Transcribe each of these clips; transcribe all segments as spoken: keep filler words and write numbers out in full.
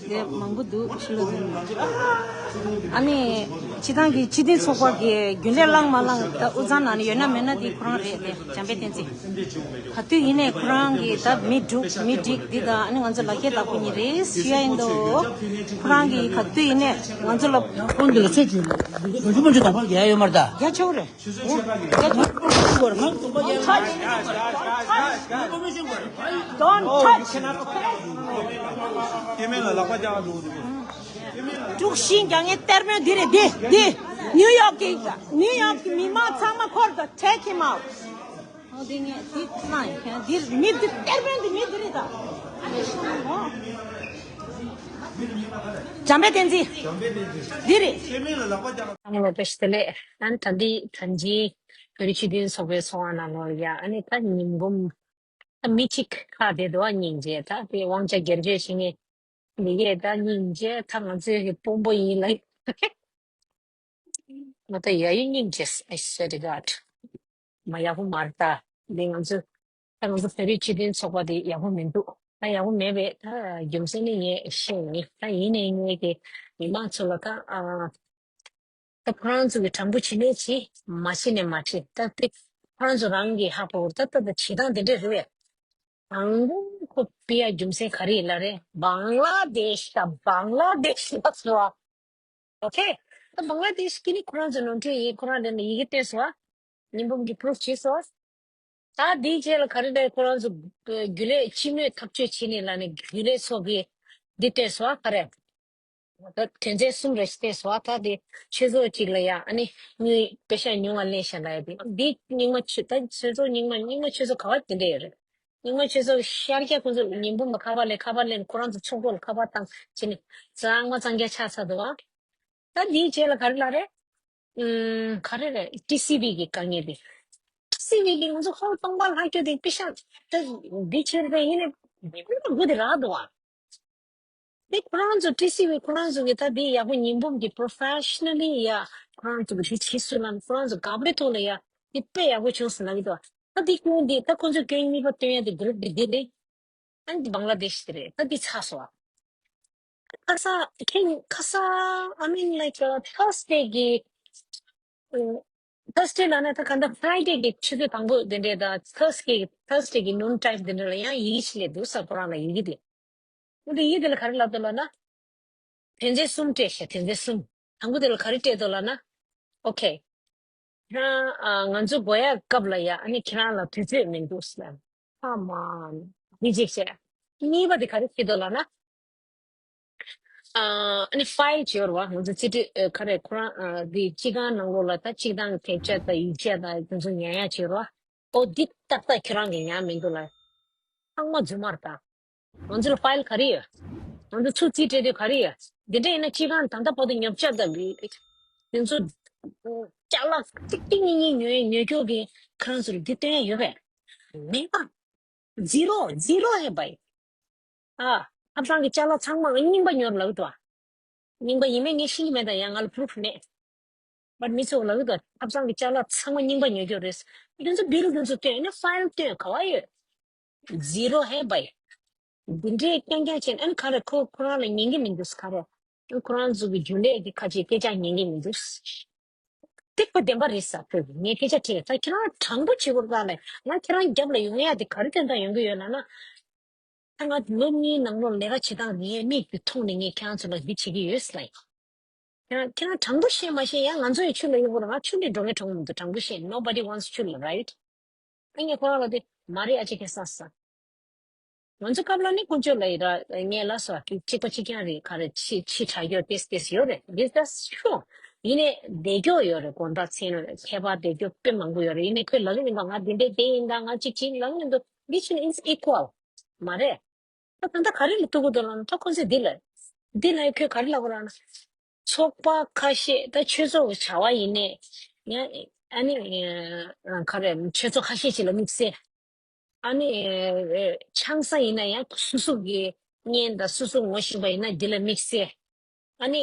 དེ་མང་པོ་འདུག་ཕྱི་ལོགས་འཛིན། ཨ་ནི་སྤྱི་བཏང་གི་སྤྱི་མཐུན་ཚོགས་པ་གི་རྒྱུན་ལས་བླངས་མ་བླངས་ད་དབུས་གཙང་ནང་ནས་ཡོད་ན་མེད་ན་དེ་ཁོ་རང་རེད་དེ་འཇམ་དཔལ་བསྟན་འཛིན། ག་དུས་ཡིན་ནས་ཁོ་རང་གི་ད་མི་འགྲིག་མི་འགྲིག་འདི་དང་ཨ་ནི་ང་ཚོ་ལག་ཁྱེར་བདག་པོ་གཉིས་རེད་ཞུ་ཡ་ཡིན་དོ། ཁོ་རང་གི་ག་དུས་ཡིན་ནས་ང་ཚོ་ལ་ཁོང་འདི་ལ་ཚད་ཅིག་དགོན་ཆུ་མ་ཆུ་དང་པ་རྒྱ་ཡོད་མར་ད། རྒྱ་ཆེ་བོ་རེད། Don't touch. དཀྲུག་ཤིང་རྒྱག་མཁན་གཏེར་མོ་འདི་རེད་འདི་འདི། ནིའུ་ཡོག་གི་ནིའུ་ཡོག་གི་མི་མང་ཚང་མ་འཁོར་དང་take him out. ཨོ་དེ་ངས་དེ་ལ་ཡིན་འདི་མི་འདི་གཏེར་མོ་འདི་མི་འདི་རེད་ད། འཇམ་དཔལ་བསྟན་འཛིན། འདི་རེད། ཨ་ནི་ལོ་པེ་ཤི་ལེ། ཨ་ནི་ད་འདི་ད་འཇིའི་བོད་རིགས་སྤྱི་མཐུན་ཚོགས་པའི་ཚོགས་ཁང་ནང་ལོགས་ལ་ཡ་ཨ་ནི་ད་ཉིན་འབུམ། ད་མི་གཅིག་ཁ་བསྡད་འདུག་ཨ་སྙིང་རྗེ། ད་དེ་དབང་ཆ་སྒེར་གཅོད་བྱེད་མཁན་འདི་གས་ད་སྙིང་རྗེ། ད་ང་ཚོའི་གི་དཔོན་པོ་ཡིན་ལ། ང་ད་ཡ་ཡི་སྙིང་རྗེ། I swear to God. མ་ཡག་པོ་མ་རེད་ད། འདི་ང་ཚོ་ད་ང་ཚོ་བོད་རིགས་སྤྱི་མཐུན་ཚོགས་པ་འདི་ཡག་པོ་མི་འདུག་ད་ཡག་པོ་མེད་པས་ད་རྒྱུ་མཚན་ནི་ངས་ཤེས་ཡིན། ད་ཡིན་ནའི་ངས་ཀྱི་མི་མང་ཚོ་ལ་ད་ཨ། ད་ཁོ་རང་ཚོ་གི་དྲང་པོ་བྱེད་ནས་བྱེད། མ་བྱེད་ནས་མ་བྱེད། ད་དེ་ཁོ་རང་ཚོ་རང་གི་ཧ་གོ་ད་ད་ད་བྱེད་སྟངས་དེ་འདྲས་རེད་བས། དང་པོ་ཁོ་སྤེལ་ཡ་རྒྱུ་མཚན་ག་རེ་ཡིན་ལ་རེད། བང་ལ་དེཤ་ད་བང་ལ་དེཤ་ལ་སོ། ཨོ་ཁེ། ད་བང་ལ་དེཤ་གི་ནི་ཁོ་རང་ཚོ་ནོར་འཁྲུལ་ཡིན། ཁོ་རང་དེ་ནི་ཡི་གེ་བཏོན་སོ། ཉིན་འབུམ་གྱི་པུ་རུབ་བྱས་སོ། ད་དེའི་རྗེས་ལ་ག་རེ་རེད། ཁོ་རང་ཚོ་རྒྱུན་ལས་སྤྱི་མོས་ཐག་གཅོད་བྱས་ནས་ལ་ནི་རྒྱུན་ལས་ཚོ་གི་འདི་བཏོན་སོ་ག་རེ། ད་དོན་ཚན་གསུམ་རེ་ཞིག་བལྟས་སོང་། ད་དེ་ཆོས་ཚོགས་གཅིག་ལ་ཡ་ཨ་ནི་དངུལ་པེ་ཤ་ཉུང་བ་ལེན་ཤག་ལབ་ཡ་དེ། འདི་རྙིང་མ་ཆོས་ད་ཆོས་ཚོགས་རྙིང་མ་རྙིང་མ་ཆོས་ཚོགས་ག་བ་དེ་འདྲ་ཡོད་རེད། རྙིང་མ་ཆོས་ཚོགས་ཤར་རྒྱག་ཁོང་ཚོ་ཉིན་འབུམ་ལ་ཁ་པར་ལེན། ཁ་པར་ལེན། ཁོ་རང་ཚོ་ཚོགས་གཙོ་ལ་ཁ་པར་བཏང་བྱས་ནས་གཙང་མ་གཙང་རྒྱག་ཆགས་ཚར་འདུག་ཨ། ད་འདིའི་རྗེས་ལ་ག་རེ་ལབ་རེད། ཨུམ། ག་རེ་རེད། ཊི་སི་ཝི་གི་དཀའ་ངལ་དེ། ཊི་སི་ཝི་གི་ང་ཚོ་ཧོར་སྟོང་པ་ལྷག་རྒྱུ་དེ་པེ་ཤ་ད་འདི་ཆེར་དེ་ཡིན་ནས་མི་མི་ལ་དགོས་དེ་རག་འདུག་ཨ། དེ་ཁོ་རང་ཚོ་ཊི་སི་ཝི་ཁོ་རང་ཚོ་གི་ད་དེ་ཡག་པོ་ཉིན་འབུམ་གྱི་པོ་རོ་ཕེ་ཤི་ན་ལི་ཡ་ཁོ་རང་ཚོ་གི་དེ་བྱེད་སྲོལ་ལ་ཁོ་རང་ཚོ་གབ་རེ་ཐོག་ལ་ཡ་དེ་དཔེ་ཡག་པོ་བྱུང་སོང་ལབ་ཀྱི་འདུག་ད་དེ་སྐྱོན་དེ་ད་ཁོ་ཚོ་སྐྱོན་གཉིས་པ་སྟོན་ཡ་དེ་གུ་རུབ་དེ་དེ་རེད། ཨ་ནི་འདི་བང་ལ་དེ་ཤི་དེ་རེད། ད་འདི་ཚར་སོང་ཨ། ཁ་སང་ཁྱེད་ཁ་སང་I mean like Thursday གི Thursday ལ་ན་ད་ག་འདྲ་Friday གི་ཆུ་ཚོད་དང་པོ་དེ་འདྲས་ད་Thursday Thursday གི་noon time དེ་འདྲ་ལ་ཡང་ཡི་གེ་ཞིག་སླེབས་འདུག་ས། ཁོ་རང་ལ་ཡི་གེ་དེ། འོ་དེ་ཡི་གེ་དེ་ལ་ག་རེ་ལབ་འདུག་ལབ་ན། དོན་ཚན་གསུམ་སྤྲད་ཤག་དོན་ཚན་གསུམ། དང་པོ་དེ་ལ་ག་རེ་སྤྲད་འདུག་ལབ་ན། Okay. ཁྱེད་རང་ང་ཚོ་དགོས་ཡ་སྐབས་ལ་ཡ་ཨ་ནི་ཁྱེད་རང་ལ་དུས་ཚོད་མི་འདུག་ཟེར། ཨ་མ། འདི་གཅིག་བྱས། གཉིས་པ་དེ་ག་རེ་བྱེད་འདུག་ལབ་ན། ཨ་ནི་ཕའིལ་བྱེད་རོགས། ང་ཚོ་རྩིས་ཁྲ་ག་རེ་ཁོ་རང་འདི་སྤྱི་ཁང་ནང་ལོགས་ལ་ད་སྤྱི་བཏང་དེབ་ཆ་དང་ཡིག་ཆ་དང་དེ་ཚོ་ཉར་ཡ་བྱེད་རོགས། ཨོ་འདི་ཏག་ཏག་ཁྱེད་རང་གི་ཉར་མི་འདུག་ལ། ཚང་མ་རྫུན་མ་རེད་ད། ང་ཚོ་ལ་ཕའིལ་ག་རེ་ཡོད། ང་ཚོ་ཚུར་རྩིས་སྤྲད་དུས་ག་རེ་ཡོད། འདི་འདྲ་ཡིན་ན་སྤྱི་ཁང་ད་ལྟ་བར་དུ་ཉོ་ཆ་དང་དེ་ཚོ་ཅ་ལག་ཏིག་ཏིག་ཉིག་ཉིག་ཉོ་ཉོ་རྒྱུ་གི་ཁྱེད་རང་ཚོར་འདི་སྟོན་ཡ་ཡོད་པས། མེད་པ། Zero, zero है भाई. ཨ། ཐབ་ཚང་གི་ཅ་ལག་ཚང་མ་རྙིང་པ་ཉོ་ར་ལབ་འདུག་ཨ། རྙིང་པ་ཡིན་མིན་ངས་ཤེས་ཀྱི་མེད་ད། ཡང་ང་ལ་པུ་རུབ་མེད། But མི་ཚོ་ལབ་འདུག་ཨ། ཐབ་ཚང་གི་ཅ་ལག་ཚང་མ་རྙིང་པ་ཉོ་རྒྱུ་རེད། དེ་ཚོ་བིལ་དེ་ཚོ་སྟོན་ནས་ཕའིལ་སྟོན་ག་བ་ཡོད། Zero है भाई. འདི་འདྲའི་རྐྱང་རྐྱང་བྱས་ཨ་ནི་ག་རེ་ཁོ་ཁོ་རང་ལ་ཉན་གྱི་མི་འདུག་ག་རེ། ཁོ་རང་ཚོ་གི་རྒྱུན་ལས་ཀྱི་ཁ་ཆེ་སྐད་ཆ་ཉན་གྱི་མི་འདུག་སྟེགས་པ་བདེན་པ་རེད་ཟེར། ཁོས་ངས་སྐད་ཆ་དྲིས། ད་ཁྱེད་རང་དྲང་པོ་བྱེད་དགོས་རེད་ལབ་ནས། ང་ཁྱེད་རང་རྒྱབ་ལ་ཡོང་ཡ་དེ་ག་རེ་དོན་དག་ཡོང་གི་ཡོད་ལབ་ན། ད་ང་ལོ་གཉིས་ནང་ལོགས་ལས་ཀ་བྱེད་སྟངས་ངའི་མིག་གིས་མཐོང་ནས་ངས་ཁྱེད་རང་ཚོ་ལ་འདི་བྱེད་ཀྱི་ཡོད་ཟེར་ལབ་ཡིན། ཁྱེད་རང་ཁྱེད་རང་དྲང་པོ་བཤད་མ་ཤེས་ཡང་ང་ཚོ་ཡི་ཆུ་ལ་གཡུག་པ་རེད། ང་ཆུ་ལ་འགྲོ་ངེས་གྲོང་མི་འདུག་དྲང་པོ་བཤད། Nobody wants ཆུ་ལ་right. ཨ་ངས་ཁོ་རང་ལ་དེ་མ་རེད་ཨ་ཅེ་ཁེ་སང་ཟེར། ང་ཚོ་སྐབས་ལ་ནི་དཀོན་མཆོག་ལ་ཡི་ར་ངས་ལ་སོ་གཅིག་པ་གཅིག་རྐྱང་རེད། ག་རེ་ཕྱི་ཕྱི་དྲག་ཡོད་ཏེས་ཏེས་ཡོད་རེད། This that's true. ཡིན་ནའི་བདེ་སྐྱོ་ཡོད་རེད། དགོང་དག་མཚན་ལ་ཁྱད་པར་བདེ་སྐྱོ་དཔེ་མང་པོ་ཡོད་རེད། ཡིན་ནའི་ཁོས་ལབ་ཀྱི་མིན་པ་ང་འདི་འདྲས་བསྡད་ཡིན་ད། ང་གཅིག་བྱེད་ལབ་ཀྱི་མི་འདུག་འདི་ཕྱི་ནས་it's equal མ་རེད། ད་ད་ལྟ་ག་རེ་ལ་གཏུག་གི་འདུག་ལབ་ན། ད་ཁོ་ཚོས་འདི་ལ། འདི་ལ་ཁོས་ག་རེ་ལབ་དགོས་ལབ་ན། ཚོགས་པ་ཁ་ཤས་ད་ཆོས་ཚོགས་ཀྱི་བྱ་བ་ཡིན་ནའི། ཡང་ཨ་ནི་ག་རེ་ཆོས་ཚོགས་ཁ་ཤས་ཤིག་ལ་དམིགས་བསལ། ཨ་ནི་ཆང་ས་ཡིན་ན་ཡང་སོ་སོ་གི་གཉེན་དང་སོ་སོ་ངོ་ཤེས་པ་ཡིན་ན་འདི་ལ་དམིགས་བསལ། ཨ་ནི་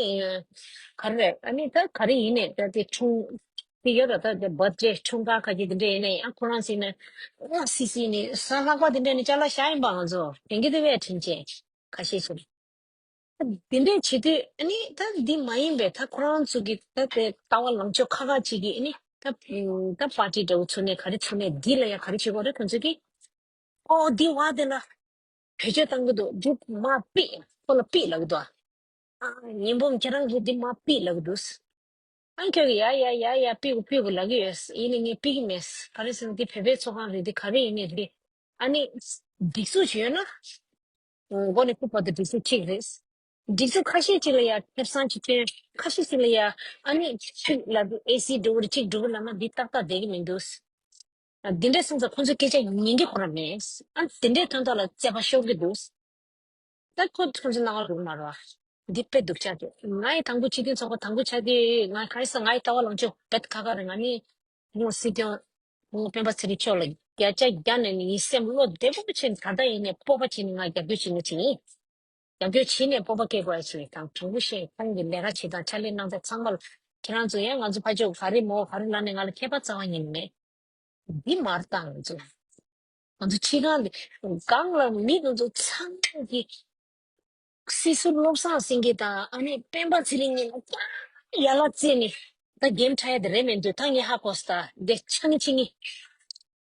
ག་རེ་ཨ་ནི་ད་ག་རེ་ཡིན་ནའི་ད་དེ་འཁྲུངས་དེ་ཡོད་ར། ད་དེ་བར་ཐི་ཌེ་འཁྲུངས་སྐར་ཁ་ཅིག་དེ་འདྲ་ཡིན་ན་ཡང་ཁོ་རང་ཟེར་ན་ཨ་སི་སི་ནི་གཟའ་ལྷག་པ་དེ་འདྲ་ནི་ཅ་ལག་བཞག་ཡིན་པ། ང་ཚོ་དེང་གི་དེ་བས་དྲིན་ཆེ་ཁ་ཤས་ཤིག་འདི་འདྲས་བྱེད་དུས་ཨ་ནི་ད་འདི་མ་ཡིན་པའི་ད་ཁོ་རང་ཚོ་གི་ད་དེ་ལྟ་བ་ལངས་ཕྱོགས་ཁ་ཁ་ཅིག་གིས་ཨ་ནི་ད་ད་པར་ཊི་འདྲ་བོ་ཚུགས་ནས་ག་རེ་ཚུགས་ནས་འདི་ལ་ཡ་ག་རེ་བྱེད་དགོས་རེད་ཁོང་ཚོ་གིས། ཨོ་འདི་བ་དེ་ལ་བེད་སྤྱོད་བཏང་གི་འདུག་འདི་མ་ཕིག་ཁོ་ལ་ཕིག་ལབ་གི་འདུག་ཨ་ཉིན་འབུམ་ཁྱེད་རང་གིས་འདི་མ་ཕིག་ལབ་གི་འདུག་ཨ་ཁྱོད་ཀྱིས་ཡ་ཡ་ཡ་ཡ་ཕིག་གོ་ཕིག་གོ་ལབ་གི་ཡོད། ཡིན་ནའི་ངས་ཕིག་གི་མེད། ག་རེ་ཟེར་ན་འདི་བོད་པའི་ཚོགས་ཁང་རེད། འདི་ག་རེ་ཡིན་ནའི་རེད། ཨ་ནི་སྒྲིག་འཛུགས་ཅིག་ཡོད་ན། མགོ་ནས་སྐུ་བར་དུ་སྒྲིག་འཛུགས་གཅིག་རེད། སྒྲིག་འཛུགས་ཁ་ཤས་གཅིག་ལ་ཡ་ཁེ་བཟང་གཅིག་སྟོན། ཁ་ཤས་གཅིག་ལ་ཡ་ཨ་ནི་ཕིག་ལབ་དུས་ཨེ་སི་འགྲོ་གི་རེད་གཅིག་འགྲོ་གི་ལབ་ན་འདི་ཏག་ཏག་བསྡད་ཀྱི་མི་འདུག་ཨ་འདི་འདྲ་སོང་ཙང་ཁོང་ཚོའི་སྐད་ཆ་ཉན་གྱི་ཁོ་རང་མེད། ཨ་འདི་འདྲའི་དོན་དག་ལ་རྩད་པ་ཤོར་གྱི་འདུག་ད་ཁོ་ཁོང་ཚོའི་སྣང་བ་རུ་མ་རོ། འདི་དཔེ་སྡུག་ཅག་རེད། ང་ཡི་དང་པོ་སྤྱི་མཐུན་ཚོགས་པ་དང་པོ་ཆགས་དུས་ང་ག་རེ་ཟེར་ང་ཡི་ལྟ་བ་ལངས་ཕྱོགས་རྦད་ཁག་ཁག་རེད། ང་ནི་ངོ་སྲིད་སྐྱོང་ངོ་སྤེན་པ་ཚེ་རིང་མཆོག་ལ་བརྒྱ་ཆ་བརྒྱ་ནས་ནི་ཡིད་སེམས་བློ་བདེ་པོ་བྱས་ནས་ད་ལྟ་ཡིན་ནས་སྤོབས་པ་བྱས་ནས་ང་རྒྱབ་སྐྱོར་བྱེད་མཁན་ཅིག་ཡིན། རྒྱབ་སྐྱོར་བྱས་ནས་སྤོབས་པ་སྐྱེ་དགོས་ཡ་ཅིག་དང་དྲང་པོ་བཤད་ཁོང་གི་ལས་ཀ་བྱེད་སྟངས་ཕྱག་ལས་གནང་སྟངས་ཚང་མ་ལ་ཁྱེད་རང་ཚོ་ཡང་ང་ཚོ་ཕ་ཕྱོགས་ག་རེ་མོ་ག་རེ་ལབ་ནས་ང་ལ་ཁྱད་པར་རྩ་བ་ཉིད་ནས་མེད། འདི་མར་བཏང་ང་ཚོ། ང་ཚོ་ཕྱི་ཁང་འདི་སྒང་ལ་མི་ང་ཚོ་ཚང་མ་གི་སྲིད་ཟུར་བློ་བཟང་སེང་གེ་དང་ཨ་ནི་སྤེན་པ་ཚེ་རིང་གཉིས་ལ་ཡ་ལ་རྩེ་ནས་ད་གེམ་འཁྲབ་ཡ་དེ་རེད་མི་འདུག་ད་ངས་ཧ་གོ་སོང་། ད་འདི་ཆང་ཆིང་ངི་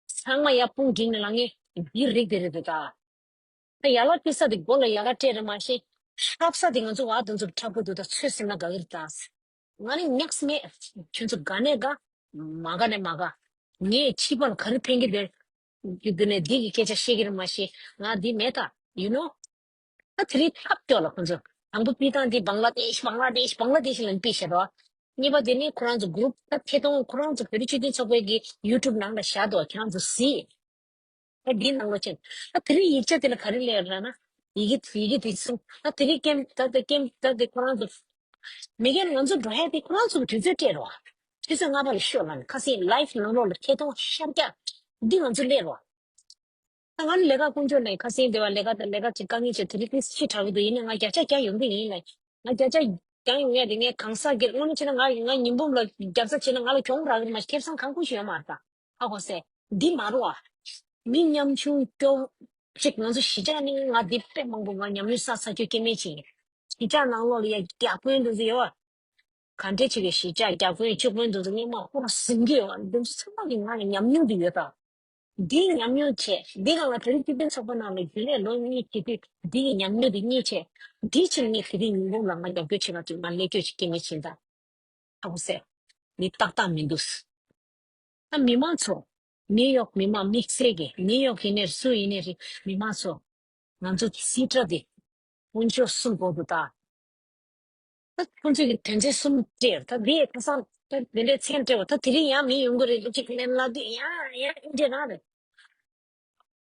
ཚང་མ་ཡ་དཔུང་བསྒྲིགས་ནས་ལངས་ངེས་འདི་རིགས་དེ་རེད་འདུག་ད། ད་ཡ་ལ་སྤྲད་ས་དེ་མགོ་ལ་ཡ་ལ་སྤྲད་རེད་མ་གཞི། འཁྲབ་ས་དེ་ང་ཚོ་བ་དེ་ཚོ་འཁྲབ་གི་འདུག་ད་ཚོད་ཟིན་ན་དགའ་གི་རེད་ད། ང་ནི་ཉག་མེད། ཁྱོད་ཚོ་དགའ་ནས་དགའ། མ་དགའ་ནས་མ་དགའ། ངས་ཕྱི་པ་ལ་ག་རེ་ཕན་གི་འདུག་འདི་ནས་འདི་གི་སྐད་ཆ་བཤད་གི་རེད་མ་གཞི། ང་འདི་མེད་ད། ཡུ་ནོ། ད་དེ་རིང་ཐབས་སྐྱོ་ལ་ཁོང་ཚོ། དང་པོ་པི་ཏང་འདི་བང་ལ་དེཤ་བང་ལ་དེཤ་བང་ལ་དེཤ་ལ་ནི་པི་ཤ་རོ། གཉིས་པ་དེ་ནི་ཁོ་རང་ཚོ་གུ་རུབ་ད་ཐད་གཏོང་ཁོ་རང་ཚོ་བོད་རིགས་སྤྱི་མཐུན་ཚོགས་པའི་གི་ཡུ་ཊུབ་ནང་ལ་བཞག་འདུག་ཁྱེད་རང་ཚོ་གཟིགས། ད་འདི་ནང་ལོགས་ཅན། ད་དེ་རིང་ཡིག་ཆ་དེ་ལ་ག་རེ་སླེབས་ཡོད་རེད་ན། ཡི་གེ་ཡི་གེ་དེ་གསུམ། ད་དེ་རིང་ཀེམ་ད་ད་ཀེམ་ད་དེ་ཁོ་རང་ཚོ། མི་སྒེར་ང་ཚོ་འགྲོ་ཡ་དེ་ཁོ་རང་ཚོ་གི་དུས་ཚོད་སྤྲད་རོགས། ཆུ་ཚོད་ལྔ་པ་ལ་ཤོག་ལ་ནི་ཁ་སང་ལའིབ་ནང་ལོགས་ལ་ཐད་གཏོང་ཤར་རྒྱག་འདི་ང་ཚོ་སླེབས་རོགས། ད་ང་ནི་ལས་ཀ་དཀོན་མཆོག་ནས་ཁ་སང་དེ་བ་ལས་ཀ་དང་ལས་ཀ་ཅིག་དཀའ་ངལ་ཅིག་དེ་རིང་ཏིས་ཕྱི་དྲག་གི་འདུག་ཡིན་ནའི་ང་བརྒྱ་ཆ་བརྒྱ་ཡོང་གི་ཡིན་ལ། ང་བརྒྱ་ཆ་བརྒྱ་ཡོང་ཡ་དེ་ངས་གང་ཟག་གི་དངོས་གནས་བྱས་ན་ང་ང་ཉིན་འབུམ་ལ་བརྒྱབ་ས་བྱས་ན་ང་ལ་གྱོང་རག་གི་མ་ཁེ་བཟང་གང་ཁུངས་ཤིག་ཡོད་མ་རེད་ད། ཧ་གོ་སེ། འདི་མ་རུ་བ། མི་ཉམ་ཆུང་སྐྱོ། ཅིག་ང་ཚོ་གཞིས་ཆགས་ནི་ང་འདི་དཔེ་མང་པོ་ང་ཉམས་མྱོང་བསགས་ཚར་ཁྱོད་སྐྱེ་དམན་ཅིག་ཡིན། གཞིས་ཆགས་ནང་ལོགས་ལ་ཡ་རྒྱ་དཔོན་དུ་ཚོ་ཡོད་བ། ག་འདྲས་ཅིག་གི་གཞིས་ཆགས་རྒྱ་དཔོན་ཆུ་དཔོན་དུ་ཚོ་སྔོན་མ་ཧོར་ཟིང་གི་ཡོད་བ། འདི་ཚོ་ཚང་མ་གི་ང་ལ་ཉམས་མྱོང་འདི་ཡོད་ད། འདི་ཉམས་མྱོང་བྱས་འདི་གང་ལ་བོད་རིགས་སྤྱི་མཐུན་ཚོགས་པ་ནང་ལ་རྒྱུན་ལས་ལོ་གཉིས་བྱེད་དུས་འདི་གི་ཉམས་མྱོང་འདི་རྙེད་བྱས། འདི་ཕྱིན་ངས་དེ་རིང་ཉིན་གུང་ལ་ང་རྒྱབ་སྐྱོར་བྱེད་ག་ཅིག་ང་ལས་སྐྱོ་ཅིག་སྐྱེ་དམན་ཅིག་ཡིན་ད། ཧ་གོ་སེ། འདི་ཏག་ཏག་མི་འདུག་ད་མི་མང་ཚོ། ནིའུ་ཡོག་མི་མང་དམིགས་བསལ་གྱི་ནིའུ་ཡོག་ཡིན་ནའི་སུ་ཡིན་ནའི་རེད་མི་མང་ཚོ། ང་ཚོ་སྲིད་གྲྭ་འདི། དཀོན་མཆོག་གསུམ་གོ་འདུག་ད། ད་ཁོང་ཚོས་ཀྱི་དོན་ཚན་གསུམ་སྤྲད་ད་འདི་ཁ་སང་ད་འདི་འདྲའི་མཚན་སྤྲད་བ་ད་དེ་རིང་ཡང་མི་ཡོང་གི་རེད་འདུག་ཅིག་ལན་ལ་དུས་ཡང་ཡང་ཨིན་འདྲས་རང་རེད།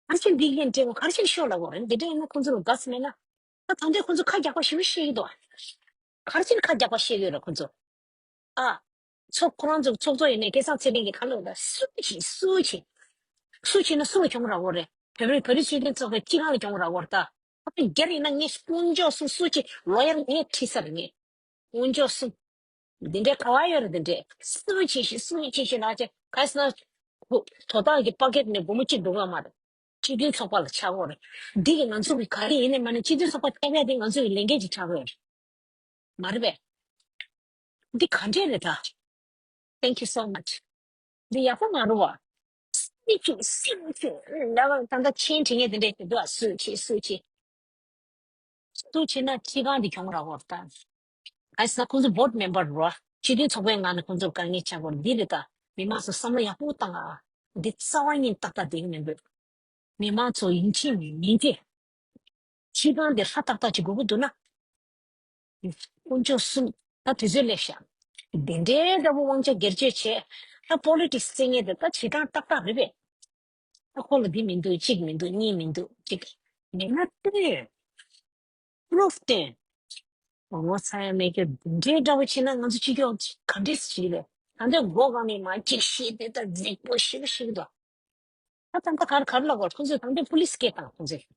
ག་རེ་བྱས་འདི་ལན་སྤྲད་བ་ག་རེ་བྱས་ཤོག་ལབ་དགོས་རེད། འདི་འདྲ་ཡིན་ན་ཁོང་ཚོ་ལ་དགའ་ས་མེད་ན། ད་ད་འདྲས་ཁོང་ཚོ་ཁ་རྒྱག་པ་ཞེ་པོ་བཤད་ཀྱི་འདུག་ག་རེ་བྱས་ཁ་རྒྱག་པ་བཤད་ཀྱི་ཡོད་རེད་ཁོང་ཚོ། ཨ། ཚོགས་ཁོ་རང་ཚོ་ཚོགས་གཙོ་ཡིན་ནའི་སྐལ་བཟང་ཚེ་རིང་གིས་ཁ་ལོ་ད་སུ་བྱེད་སུ་བྱེད། སུ་བྱེད་ན་སུ་ལ་གྱོང་རག་གོ་རེད། བོད་རིགས་བོད་རིགས་སྤྱི་མཐུན་ཚོགས་པའི་སྤྱི་ཁང་ལ་གྱོང་རག་གོ་རེད་ད། ཨ་ཕ་རྒྱ་རིགས་ན་ངས་དཀོན་མཆོག་གསུམ་སུ་བྱེད་ལོ་ཡར་ངས་ཁྲིད་ས་རེད་ངས། དཀོན་མཆོག་གསུམ། འདི་འདྲའི་ག་བ་ཡོད་རེད་འདི་འདྲའི་སུ་བྱེད་ཤི་སུ་བྱེད་ཤི་ལགས་ཀྱི་ག་ས་ན། དོ་བདག་གི་པ་ཀེད་ནས་སྒོར་མོ་གཅིག་འགྲོ་གི་མ་རེད། སྤྱི་མཐུན་ཚོགས་པ་ལ་ཆགས་གོ་རེད། འདི་གི་ང་ཚོ་གི་ག་རེ་ཡིན་ནའི་མ་ནའི་སྤྱི་མཐུན་ཚོགས་པ་ཐེབས་ཡ་དེ་ང་ཚོ་གི་ལས་འགན་ཅིག་ཆགས་གོ་རེད། མ་རེད་པས། འདི་ག་འདྲས་རེད་ད། Thank you so much. འདི་ཡག་པོ་མ་རུ་བ། སྲིད་ཅིག་སྲིད་ཅིག་ལ་ད་ལྟ་ཆེན་དྲི་ངས་འདི་འདྲས་ཞིག་འདུག་ཨ་སུ་ཆེ་སུ་ཆེ། སུ་ཆེ་ན་ཁྲི་ཁང་འདི་གྱོང་རག་གོ་ད། ཨ་ས་ཁོང་ཚོ་བོད་མེམ་བར་རོ། སྤྱི་མཐུན་ཚོགས་པའི་ངང་ནས་ཁོང་ཚོར་དཀའ་ངལ་ཆགས་གོ་འདི་རེད་ད། མི་མང་ཚོ་བསམ་བློ་ཡག་པོ་བཏང་ཨ། འདི་རྩ་བ་ཉིད་ཏག་ཏག་བསྡད་ཀྱི་མི་འདུག་མི་མང་ཚོ་ཡིན་གཅིག་མིན་གཅིག་ཁྲི་ཁང་འདི་ཧྲ་ཏག་ཏག་ཅིག་དགོས་ཀྱི་འདུག་ན། དཀོན་མཆོག་གསུམ། ད་དུས་ཚོད་སླེབས་ཤག་འདི་འདྲའི་འདྲ་པོ་དབང་ཆ་སྒེར་གཅོད་བྱས། ད་པོ་ལི་ཊིག་སི་རྩེད་མཁན་དེ་ད་བྱེད་སྟངས་ཏག་ཏག་རེད་པས། ད་ཁོ་ལ་འདི་མི་འདུག་གཅིག་མི་འདུག་གཉིས་མི་འདུག་གཅིག་མེད་ན་སྟོན། པུ་རུབ་སྟོན། ངོ་ཚ་ཡ་མེད་ཀྱི་འདི་འདྲའི་འདྲ་པོ་བྱས་ན་ང་ཚོ་སྤྱི་ཁྱབ་ག་འདྲས་བྱེད་ཀྱི་རེད། ད་འདི་མགོ་སྒང་ནས་མ་གཅིག་བཤད་དེ་ད་རྫིག་པོ་ཞིག་ཞིག་འདུག་ད་ད་ལྟ་གར་གར་ལ་གོ་ཁོང་ཚོས་ད་འདི་པུ་ལིས་སྐད་བཏང་ཁོང་ཚོས།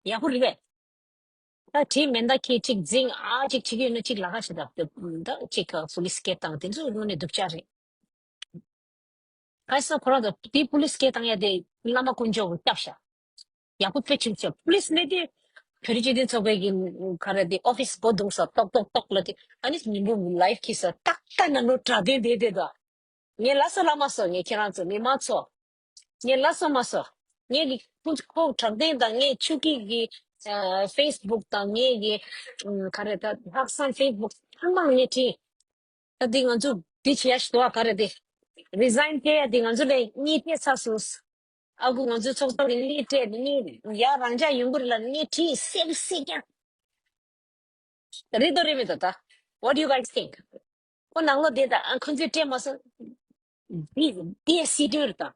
ཡག་པོ་རེད་པས། ད་དེ་མེ་མདའ་ཁྱེད་ཅིག་འཛིང་ཨ་ཅིག་བྱེད་ཀྱི་ཡོད་ན་ཅིག་ལ་ཁ་ཞིག་ད་ད་ཅིག་པུ་ལིས་སྐད་བཏང་དེ་ཚོ་དངོས་གནས་སྡུག་ཅག་རེད། ག་ས་ཁོ་རང་ད་དེ་པུ་ལིས་སྐད་བཏང་ཡ་དེ་བླ་མ་དཀོན་མཆོག་གི་སྐྱབས་ཤ། ཡག་པོ་དཔེ་ཆེན་པོ་བྱས་པུ་ལིས་སླེབས་དུས་ བོད་རིགས་སྤྱི་མཐུན་ཚོགས་པའི་གི་ག་རེ་དེ་ཨོ་ཕི་སི་སྒོ་རྡུང་སོང་ཏོག་ཏོག་ཏོག་ལ་དེ་ཨ་ནི་ཉིན་མོ་ལའེབ་ཁྱེར་སོང་ཏག་ཏག་ན་ནོ་དྲ་དེ་དེ་དེ་དོ། ངས་ལ་སོ་ལ་མ་སོ་ངས་ཁྱེད་རང་ཚོ་མི་མང་ཚོ། ངས་ལ་སོ་མ་སོ། ངས་གི་ཁོ་ཁོ་དྲག་ལྡན་དང་ངས་ཆུ་སྐྱིད་ཀྱི་ཕེ་སི་བུག་དང་ངས་གི་ག་རེ་ད་ལྷག་བསམ་ཕེ་སི་བུག་ཚང་མ་ངས་བྲིས། ད་འདི་ང་ཚོ་འདི་བྱེད་ཡ་ཞིག་འདུག་ག་རེ་དེ། རི་ཟའིན་སྤྲད་ཡ་འདི་ང་ཚོ་ལས་གཉིས་སྤྲད་ཚར་སོང་། ཨ་ཁུ་ང་ཚོའི་ཚོགས་གཙོ་གི་གཉིས་སྤྲད་གཉིས་ཡ་རང་འཇགས་ཡོང་གི་རེད་ལ་གཉིས་བྲིས་སེམས་སྲིད་ཀྱང་། རེད་དོ་རེད་མེད་དོ་ད། What do you guys think? ཁོ་ནང་ལོགས་བསྡད་ད་ཨ་ཁོ་ཚོས་སྤྲད་མ་སོང་། འདི་འདི་སྲིད་དོན་རེད་ད།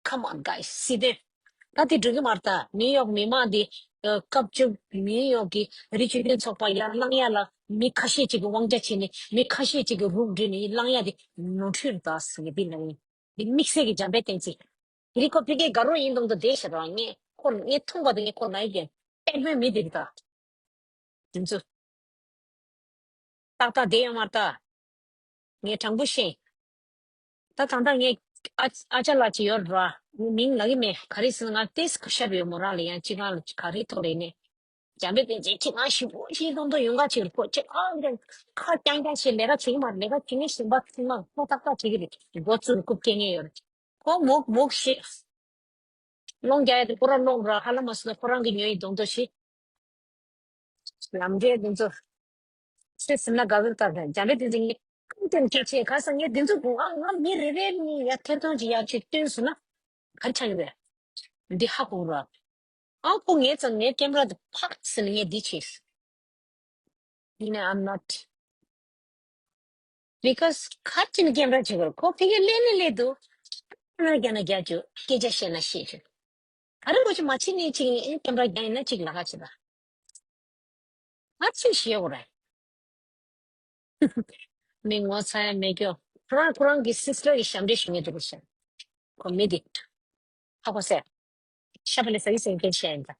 Come on guys, སྲིད་དོན། ད་དེ་འགྲིག་གི་མ་རེད་ད། ནིའུ་ཡོག་མི་མང་འདི་སྐབས་བཅུ་ནིའུ་ཡོག་གི་རི་ཆུ་ཐོན་ཚོགས་པ་ཡར་བསླང་ཡ་ལ་མི་ཁ་ཤས་ཅིག་གི་དབང་ཆ་བྱས་ནས་མི་ཁ་ཤས་ཅིག་གི་རུག་འདྲེས་ནས་བསླང་ཡ་དེ་ནོར་འཁྲུལ་རེད་ད་ཟེར་ནས་འདི་ལ་ཡིན། འདི་དམིགས་བསལ་གྱི་འཇམ་དཔལ་བསྟན་འཛིན། དེ་རིང་ཁོ་ཕ་གིའི་དགའ་རོགས་ཡིན་མདོག་མདོག་བསྡད་ཤག་ར། ངས་ཁོ་ངས་མཐོང་བ་དང་ངས་ཁོ་ན་ཡི་གེ་དཔེ་མོའི་མི་དེ་རེད་ད། དེ་ཚོ་ཏག་ཏག་བསྡད་ཡོད་མ་རེད་ད། ངས་དྲང་པོ་བཤད། ད་ད་ལྟ་ངས་ཨ་ཨ་ཅག་ལགས་ཅིག་ཡོད་ར། ངས་མིང་ལབ་ཀྱི་མེད། ག་རེ་ཟེར་ན་ང་ཏོག་ཙམ་ཤར་ཡོད་མོ་རང་ལ་ཡང་ཅི་གང་ལ་ག་རེ་ཐོག་རེད་ནས། འཇམ་དཔལ་བསྟན་འཛིན་ཁྱེད་ང་ཞིབ་པོ་ཞིག་མདོག་མདོག་ཡོང་ག་ཅིག་རེད། ཁོ་ཁྱེད་ཨ་འདྲ་ཁ་རྐྱང་རྐྱང་བྱས་ལས་ཀ་བྱེད་ཀྱི་མ་རེད། ལས་ཀ་བྱེད་མཁན་གཞན་པ་ཚང་མ་ཁོ་ཏག་ཏག་བྱེད་ཀྱི་རེད། མགོ་བཙུགས་རྐུབ་སྐྱེ་མཁན་ཡོད་རེད། ཁོ་མུག་མུག་ཤི། སློང་རྒྱག་ཡ་དེ་ཁོ་རང་སློང་ར་ཧ་ལམ་མ་སོང་ན་ཁོ་རང་གི་ཉོ་ཡི་གདོང་ཐོག་ཤི། ལམ་འབྲས་དེ་ཚོ། སེ་སིམ་ན་དགའ་གི་ལྟར་དང་འཇམ་པའི་དེ་ཚོ་ངས་ཁུངས་ལྡན་སྐད་ཆ་ག་ས་ངས་དེ་ཚོ་ང་ང་མི་རེ་རེ་ནི་ཡ་ཐེར་ཐོང་ཅིག་ཡ་ཅིག་བསྟན་སོང་ན་ག་རེ་ཆགས་ཀྱི་རེད། འདི་ཧ་གོ་ར། ཨ་ཁོ་ངའི་ཚང་ངའི་ཀེམ་ར་དེ་ཕག་ཟེར་ནས་ངས་འདི་བྱས། ཡིན་ནའི་I'm not because ཁ་ཅིག་ནི་ཀེམ་ར་བྱེད་དགོས་ཁོ་ཕ་གིར་སླེབས་ནི་སླེབས་འདུག་ཀེམ་ར་རྒྱག་ན་རྒྱག་རྒྱུ་སྐད་ཆ་བཤད་ན་བཤད་རྒྱུ། ད་རེས་ཁོ་ཅིག་མ་བྱེད་ནི་ཅིག་ནི་ཀེམ་ར་རྒྱག་ཡིན་ན་ཅིག་ལ་ཁ་བྱེད་ད། ང་ཅིག་ཤེས་དགོས་རེད། མི་ངོ་ཚ་ཡ་མེད་ཀྱོ། ཁོ་རང་ཁོ་རང་གི་སིས་ཊར་གི་ཞབས་འདྲེན་ཞུ་ངེས་འདུག་ཤག་ཁོ་མི་འདི། ཧ་གོ་སེ། ཤ་བ་ལས་ཟ་གི་ཟ་གི་སྐད་ཆ་ཡིན་ད།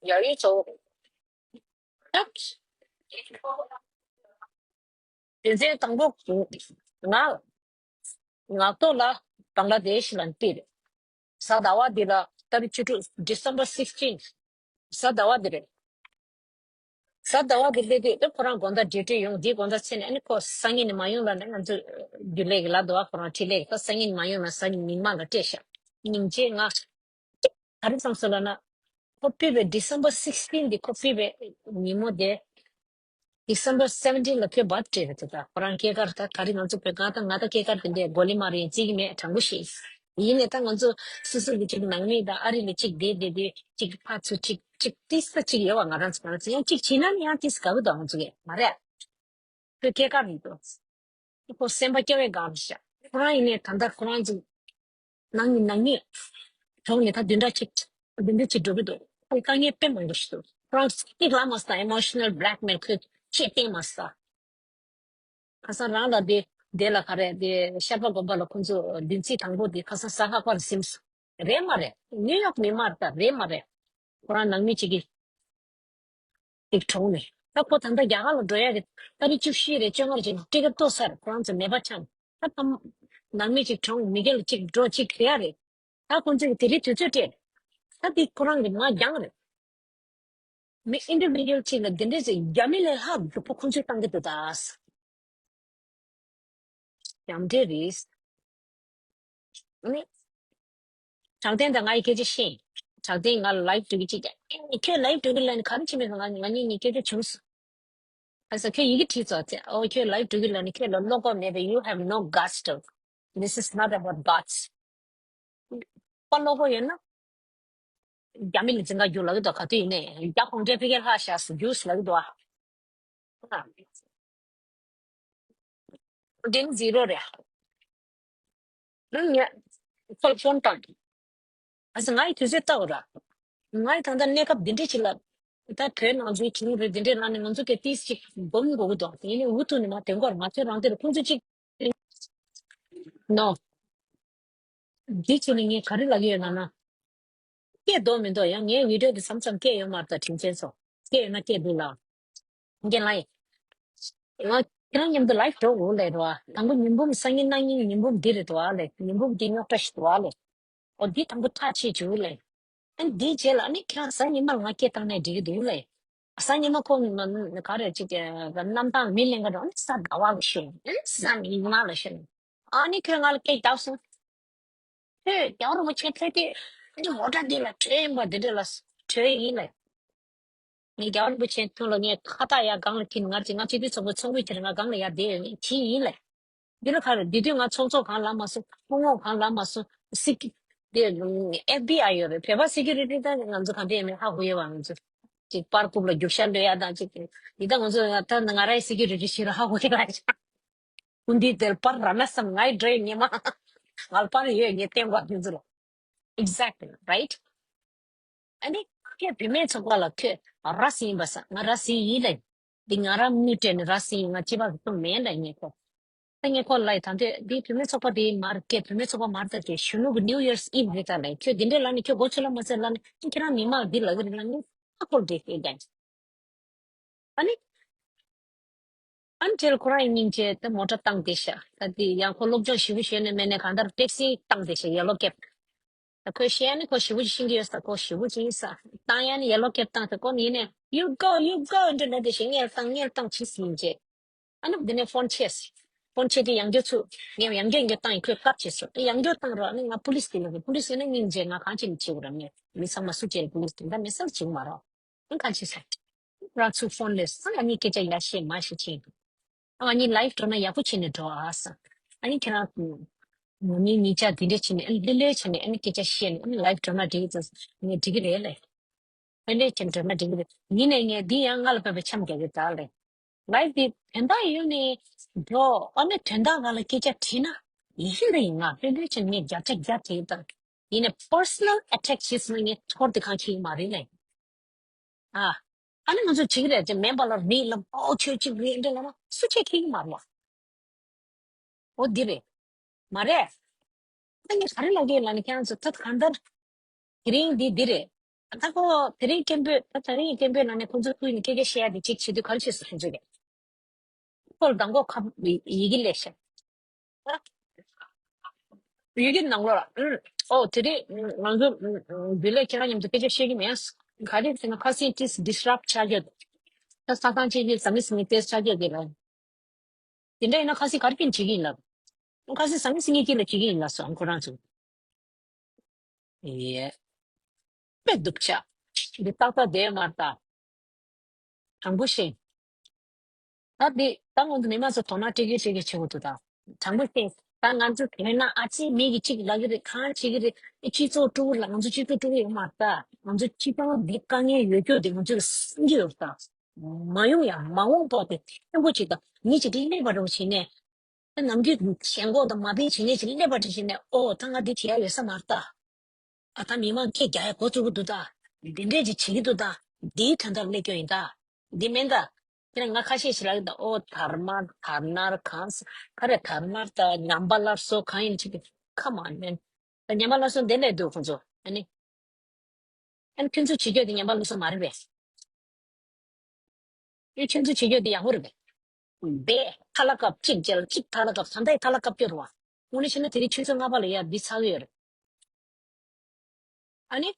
ཡ་ཡི་ཚོ། དེ་ཚེ་དང་པོ་ང་ངག་ཐོག་ལ་བང་ལ་དེ་ཤི་ལ་འདིར། གཟའ་ཟླ་བ་འདི་ལ་ཏ་རིག་བཅུ་དྲུག December sixteen གཟའ་ཟླ་བ་འདི་རེད། གཟའ་ཟླ་བ་འདི་སླེབས་དུས་ཁོ་རང་དགོང་དག་འབྲེལ་འདྲིས་ཡོང་འདིའི་དགོང་དག་ཚེ་ནས་ཨ་ནི་ཁོ་སང་ཉིན་ནས་མ་ཡོང་ལ་ནི་ང་ཚོ་རྒྱུན་ལས་ཀྱི་ལ་དུ་བ་ཁོ་རང་འཕྲིན་ལས་ཀྱི་ཁོ་སང་ཉིན་མ་ཡོང་ལ་སང་ཉིན་ཉིན་མ་ལ་སྤྲད་ཤག་ཉིན་བྱེད་ང་། ག་རེ་བསམ་སོང་ལབ་ན། ཁོ་ཕུད་པའི་December sixteen འདི་ཁོ་ཕུད་པའི་ཉིན་མོ་དེ། December seventeen ལ་ཁོས་བར་སྤྲད་རེད་ད། ཁོ་རང་སྐྱེས་སྐར་ད་ག་རེ་ང་ཚོ་བོད་གང་ད་ང་ད་སྐྱེས་སྐར་དེ་འདྲའི་གོ་ལི་མ་རེད་བརྩི་གི་མེད་དྲང་པོ་བཤད། ཡིན་ནའི་ད་ང་ཚོ་སོ་སོ་གི་ཅིག་ནང་མི་དང་ཨ་རི་ལ་ཅིག་བསྡད་བསྡད་དུས་ཅིག་ཕར་ཚུར་ཅིག་ཅིག་ཏིས་ད་ཅིག་ཡོད་བ། ང་རང་ཚོ་ང་རང་ཚོ་ཡང་ཅིག་བྱེད་ན་ནི་ཡང་ཏིས་དགའ་གི་འདུག་ང་ཚོ་གི་མ་རེད། ཁོས་སྐྱེས་སྐར་རེད་འདུག་ཁོ་སེམས་པ་སྐྱོ་བའི་སྒང་རེད་ཤག་ཁོ་རང་ཡིན་ནའི་ད་ལྟ་ཁོ་རང་ཚོ་ནང་མི་ནང་མི་གྲོངས་ནས་ད་བདུན་ཕྲག་གཅིག་བདུན་ཕྲག་གཅིག་འགྲོ་གི་འདུག་ཁོ་དཀའ་ངལ་དཔེ་མང་པོ་ཞིག་འདུག་ཁོ་རང་ཚོ་ལ་མ་ཟད་emotional blackmail ཁོས་ཆེད་བསྟེན་མ་ཟད། ཁ་སང་རང་ལ་དེ་དེ་ལ་ག་རེ་དེ་ཤར་པ་དགོན་པ་ལ་ཁོ་ཚོ་བདུན་ཚིགས་དང་པོ་དེ་ཁ་སང་ས་ཧ་ཁོ་ལ་སིམས་སོང་། རེད་མ་རེད། ནིའུ་ཡོག་མི་མ་རེད་ད་རེད་མ་རེད། ཁོ་རང་ནང་མི་གཅིག་གིས་ཅིག་གྲོངས་ནས་ད་ཁོ་ད་ལྟ་རྒྱ་གར་ལ་འགྲོ་ཡ་རེད། ཏ་རིག་བཅུ་བཞི་རེད་བཅོ་ལྔ་རེད་ཅིག་ཊི་ཀེ་ཊི་ལྟོ་ས་རེད། ཁོ་རང་ཚོ་མེད་པ་ཆགས་ནས་ད་ཕ་མ་ནང་མི་གཅིག་གྲོངས་མི་སྒེར་ལ་གཅིག་འགྲོ་གཅིག་བྲེལ་ཡ་རེད། ད་ཁོ་ཚོས་དེ་རིང་དུས་ཚོད་སྤྲད། ད་དེ་ཁོ་རང་གི་མ་རྒྱང་རེད། མི་ཨིན་ཌི་བི་ཌུ་ཨལ་གཅིག་ལ་འདི་འདྲས་ཅིག་རྒྱ་མི་ལས་ལྷག་སྡུག་པོ་ཁོ་ཚོས་བཏང་གི་འདུག་ད། ཡང་འདྲེ་རེད། ནི། དྲང་བདེན་དང་ང་ཡི་སྐད་ཆ་ཤེས། དྲང་བདེན་ང་ལ་ལའིབ་འགྲོ་གི་ཅིག་ཀྱང་ཨེ་ཁྱོད་ལའིབ་འགྲོ་གི་ལ་ནི་ག་རེ་བྱེད་མེད་ང་ང་གཉིས་གཉིས་སྐད་ཆ་བྱུང་སོང་། ཨ་ས་ཁྱོད་ཡི་གེ་བྲིས་ཚོགས་ཚེ་ཨོ་ཁྱོད་ལའིབ་འགྲོ་གི་ལ་ནི་ཁྱོད་ལ་བློ་ཁོག་མེད་པས། you have no guts to, this is not about guts. པ་བློ་ཁོག་ཡོད་ན། རྒྱ་མི་ལ་འཛིན་ག་རྒྱུག་ལ་གི་དོ་ག་དུས་ཡིན་ནའི་རྒྱ་གུང་ཁྲན་ཕི་གེ་ལྷ་ཤ་སུ་རྒྱུགས་ལ་གི་དོ། ཨ། འདིང་ཛི་རོ་རེད། ཨ་ངས་ཁོ་ལ་ཕོན་བཏང་། ཨ་ཙི་ང་ཡི་དུས་ཚོད་ལྟ་འོ་ར། ང་ཡི་ད་ལྟ་གནས་སྐབས་འདི་འདྲས་ཅིག་ལ། ད་བོད་ནང་ཚོའི་ཁྱིམ་རེ་འདི་འདྲས་ལ་ནི་ང་ཚོ་གི་ཏིས་ཅིག་སྒོམ་དགོས་ཀྱི་འདུག་དེ་ནི་འུ་ཐུག་ནི་མ་དེ་འགོར་ང་ཚོའི་རང་དེར་ཁོང་ཚོ་ཅིག་ནོ། འདི་བྱས་ནས་ངས་ག་རེ་ལབ་ཀྱི་ཡོད་ལབ་ན། སྐད་འདོགས་མི་འདོགས་ཡང་ངའི་བི་ཌིའོ་འདི་མཚམས་མཚམས་སྐད་ཡོད་མ་རེད་ད་དྲིན་ཆེན་ཚོ། སྐད་ཡོད་ན་སྐད་འདུག་ལ། རྒན་ལགས་ཡིན། ང་ ཁྱེད་རང་མཉམ་དུ་ལའིབ་འགྲོ་འོང་ལས་རོ། དང་པོ་ཉི་འབུམ་སང་ཉིན་གནངས་ཉིན་ཉི་འབུམ་འདི་རེད་དོ་ཨ་ལས། ཉི་འབུམ་འདི་རྙོག་དྲ་ཞིག་འདུག་ཨ་ལས། ཨོ་འདི་དང་པོ་ཐག་ཆད་བཅུག་ལས། ཨ་ནི་འདིའི་རྗེས་ལ་ཨ་ནི་ཁྱེད་རང་གཟའ་ཉི་མར་ང་སྐད་བཏང་ནས་འགྲིག་གི་འདུག་ལས། གཟའ་ཉི་མ་ཁོ་ག་རེ་ཅིག་གནམ་ཐང་མི་ལེན་ག་འགྲོ། ཨ་ནི་གཟའ་ཟླ་བ་ལ་ཤོད། ཨ་ནི་གཟའ་མིག་དམར་ལ་ཤོད། ཨ་ནི་ཁོས་ང་ལ་སྐད་བཏང་སོང་། ཁྱོད་རྒྱལ་བ་རིན་པོ་ཆེ་ཐུག་དུས་ཨ་ནི་མོ་ཊ་འདི་ལ་བྲོས་ཡིན་པ་འདི་འདྲ་ལ་བྲོས་ཡིན་ལས། ངས་རྒྱལ་བ་རིན་པོ་ཆེ་ཐུག་ལ་ངས་ཁ་བཏགས་ཡར་སྒང་ལ་འཁྱེར། ང་ཅིག་ང་སྤྱི་འཐུས་ཚོགས་པའི་ཚོགས་མི་དེར་ང་སྒང་ལ་ཡར་བསྡད་ཡོད། ངས་འཁྱེར་ཡིན་ལས། འདི་ལ་ག་རེ། འདི་དུས་ང་ཚོགས་གཙོ་གང་ལ་མ་སོང་། སྐུ་ངོ་གང་ལ་མ་སོང་། སི་ཀི་དེ་ཨེཕ་བི་ཨའི་ཡོད་རེད། བོད་པ་སི་ཀུ་རི་ཊི་ད་ང་ཚོ་གང་དེ་ཡས་མེད། ཧ་གོ་ཡོད་པ། ང་ཚོ་ཅིག་པར་རྐུབ་ལ་རྒྱུག་ཤར་འགྲོ་ཡ་དང་ཅིག་འདི་ད་ང་ཚོ་ད་ང་རའི་སི་ཀུ་རི་ཊི་བྱེད་ར་ཧ་གོ་ཡོད་པ། ཀུན་འདི་དེར་པར་ར་ན་བསམ་ངའི་འདྲེ་ཉི་མ་ང་ལ་པར་ཡོད། ངས་བསྟན་པ་ཁྱོད་ཚོ་ལ། Exactly, right? ཨ་ནི་ཁྱེད་བུད་མེད་ཚོགས་པ་ལ་ཁྱོད་ར་སི་ཡིན་པ་ས། ང་ར་སི་ཡིན་ལས། འདི་ང་ར་མི་སྤྲད་ནས་ར་སི་ཡིན། ང་སྐྱེས་པ་གི་གཏོང་མེད་ལ་ངས་ཁོ། ད་ངས་ཁོ་ལ་ད་འདི་འདི་བུད་མེད་ཚོགས་པ་འདི་མར་སྐད་བུད་མེད་ཚོགས་པ་མར་ད་དེ་གཞོན་ནུ་གི་New Year's Eve་རེད་ད་ལས། ཁྱོད་འདི་འདྲས་ལ་ནི་ཁྱོད་མགོ་ཚོས་ལ་མ་ཚོས་ལ་ནི་ཁྱེད་རང་མི་མང་འདི་ལ་གི་རེད་ལ་ནི་ཨ་ཁོ་འདྲས་ཤེས་ཀྱང་། ཨ་ནི། ཨ་ནི་དེར་ཁོ་རང་སྙིང་རྗེ་ད་མོ་ཊ་བཏང་བསྡད་ཤག་ད་དེ་ཡང་ཁོ་སློབ་སྦྱོང་ཞིབ་པོ་བྱས་ནས་མེད་ནས་གང་ལྟར་ཊེག་སི་བཏང་བསྡད་ཤག་ཡེ་ལོ་ཀེབ། ད་ཁོས་བཤད་ནི་ཁོ་ཞིབ་པོ་ཅིག་ཤེས་ཀྱི་ཡོད་ས། ཁོ་ཞིབ་པོ་ཅིག་ཡིན་ས། བཏང་ཡ་ནི་ཡེ་ལོ་ཀེབ་བཏང་ས། ཁོ་ནི་ཡིན་ནས་you go, you go འདྲ་འདྲ་དེ་བྱེད། ངས་བཏང་། ངས་བཏང་ཕྱིས་སྙིང་རྗེ། ཨ་ནུ་དེ་ནས་ཕོན་བྱས། ཕོན་བྱས་དེ་ཡང་བསྐྱར་ཚུར་ངས་ཡང་བསྐྱར་ཡང་བསྐྱར་བཏང་ཡིན། ཁོས་བཀག་བྱས་སོང་། དེ་ཡང་བསྐྱར་བཏང་རོགས། ཨ་ནི་ང་པུ་ལིས་དེ་ལ་གི་པུ་ལིས་ཡིན་ན་སྙིང་རྗེ། ང་གང་བྱེད་ནི་བྱེད་དགོས་ར། མི་མི་ཚང་མ་སུ་བྱེད་པུ་ལིས་དེ་འདྲ་མི་སེར་བྱེད་མ་རོགས། ཨང་གང་བྱེད་ས། རང་ཚུར་ཕོན་ལས་སང་ཨ་ནི་སྐད་ཆ་ཡ་བཤད་མ་བཤད་ཅིག་ཨ་ནི་ལའིབ་འགྲོ་ན་ཡག་པོ་བྱས་ནས་འགྲོ་ཨ་ས། ཨ་ནི་ཁྱེད་རང་ངོ་མི་གཉིས་ཆ་དེ་འདྲ་བྱས་ནས་ཨ་ནི་ལྷོད་ལྷོད་བྱས་ནས་ཨ་ནི་སྐད་ཆ་བཤད་ནས་ཨ་ནི་ལའིབ་འགྲོ་ན་འགྲིག་གི་ངས་འགྲིག་གི་རེད་ལས། ལྷོད་ལྷོད་བྱས་ནས་འགྲོ་ན་འགྲིག་གི་རེད། ཡིན་ནས་ངས་འདི་ཡང་ང་ལ་བབས་པའི་འཆམ་རྒྱག་གི་ད་ལས། ལའིབ་འདི་དོན་དག་ཡོད་ནས་འགྲོ། ཨ་ནི་དོན་དག་ང་ལ་སྐད་ཆ་དྲིས་ན་ཡིན་རེད། ང་ལྷོད་ལྷོད་བྱས་ནས་ངས་བརྒྱ་ཆ་བརྒྱ་དྲིས་དང་། ཡིན་ནས་པར་སོ་ནལ་ཨེ་ཊེག་བྱས་སོང་ན་ངས་ཚོར་དེ་གང་བྱེད་ཀྱི་མ་རེད་ལས། ཨ། ཨ་ནི་ང་ཚོ་བྱེད་ཀྱི་རེད་ཅེས་མེན་པ་ལ་རེད་ལབ། ཨོ་ཁྱོད་ཅིག་རེད་འདྲ་ལབ་ན་སུ་ཆེ་ཁེག་གི་མ་རེད་བ། ཨོ་འདི་རེད། མ་རེད། ད་ངས་ག་རེ་ལབ་ཀྱི་ཡོད་ལབ་ན་ཁྱེད་རང་ཚོ་ད་གང་ལྟར། དེ་རིང་འདི་འདི་རེད། ད་ཁོ་དེ་རིང་སྐད་འབོད་ད་དེ་རིང་སྐད་འབོད་ནང་ནས་ཁོང་ཚོ་ཐུག་ནས་སྐད་ཆ་བཤད་ཡ་དེ་གཅིག་བྱེད་དུས་ག་རེ་བྱས་སོང་ཁོང་ཚོ་གིས། ཁོ་ལ་མདང་དགོང་ཁ་ཡི་གེ་སླེབས་ཤག་ཡི་གེ་ནང་ལོགས་ལ། ཨུམ། ཨོ་དེ་རིང་ང་ཚོ་འདི་ལས་ཁྱེད་རང་མཉམ་དུ་སྐད་ཆ་བཤད་ཀྱི་མེད། ག་རེ་ཟེར་ན་ཁ་སང་ཏིས་ཌི་སི་རབ་ཊི་ཆགས་ཀྱི་ཡོད། ད་ས་ཐང་ཆེ་ཆེ་ཟ་མི་ཟ་མི་ཏེས་ཆགས་ཀྱི་ཡོད་དེ་ལ། དེ་འདྲ་ཡིན་ན་ཁ་སང་ག་རེ་ཀིན་བྱེད་ཀྱི་ཡིན་ལབ། ཁ་སང་ཟ་མི་ཟ་མི་ཀིན་ལ་བྱེད་ཀྱི་ཡིན་ལབ་སོང་ཁོ་རང་ཚོ། ཡེ། དཔེ་སྡུག་ཅག་འདི་ཏག་ཏག་བསྡད་མ་ད། དྲང་པོ་བཤད། ད་འདི་ད་ང་ཚོ་མི་མང་ཚོ་དོ་སྣང་སྤྲད་ཀྱི་སྤྲད་ཀྱི་བྱེད་དགོས་འདུག་ད་དྲང་པོ་བཤད། ད་ང་ཚོ་དེ་ན་ཨ་ཙི་མི་གི་གཅིག་ལབ་ཀྱི་རེད། གང་བྱེད་ཀྱི་རེད། ཨེ་སྤྱི་ཚོགས་དཀྲུག་ལ་ང་ཚོ་སྤྱི་ཚོགས་དཀྲུག་ཡོད་མ་རེད། ད་ང་ཚོ་སྤྱི་ཚོགས་འདི་དཀའ་ངལ་ཡོད་རྒྱུ་དེ་ང་ཚོས་སེམས་ཀྱི་ཡོད་ད། མ་ཡོང་ཡ་མ་འོངས་ཐོག་དེ་ཆེན་པོ་ཅིག་ད་མི་གཅིག་དེ་སླེབས་པ་རེད་བྱས་ནས། ད་ནམ་རྒྱུན་ཞེན་ཁོག་དང་མ་ཕན་བྱེད་ཉེས་ཅིག་སླེབས་པ་དེ་བྱས་ནས་ཨོ་ད་ང་འདི་བྱེད་ཡ་ཡོད་ས་མ་རེད་ད། ཨ་ད་མི་མང་སྐད་རྒྱག་ཡ་འགོ་བཙུགས་ཀྱི་འདུག་ད། འདི་འདྲས་ཅིག་བྱེད་ཀྱི་འདུག་ད། འདིའི་དོན་དག་སླེབས་ཀྱི་ཡིན་ད། འདི་མིན་ད། ཁྱེད་རང་ང་ཁ་ཤས་ཤིག་ལབ་ཀྱི་འདུག་ཨོ་དར་དམར་དར་ནར་གང་ས་ག་རེ་དར་དམར་ད་ཉམས་པ་སླར་གསོ་གང་ཡིན་ཅིག་ཁ་མ་ནན། ད་ཉམས་པ་སླར་གསོ་འདི་ལས་འདུག་ཁོང་ཚོ་ཨ་ནི། ཨ་ནི་ཁྱོད་ཚོ་བྱེད་རྒྱུ་དེ་ཉམས་པ་སླར་གསོ་མ་རེད་པས། ཨེ་ཁྱོད་ཚོ་བྱེད་རྒྱུ་དེ་ཡག་པོ་རེད་པས། བས་ཐ་ལ་སྐབས་གཅིག་རྗེས་ལ་གཅིག་ཐ་ལ་སྐབས་ད་ལྟ་ཡི་ཐ་ལ་སྐབས་སྐྱོ་རུ་བ། དངོས་གནས་བྱས་ན་དེ་རིང་ཆུ་ཚོད་ལྔ་པ་ལ་ཡར་འདི་ཚར་གི་ཡོད་རེད། ཨ་ནི།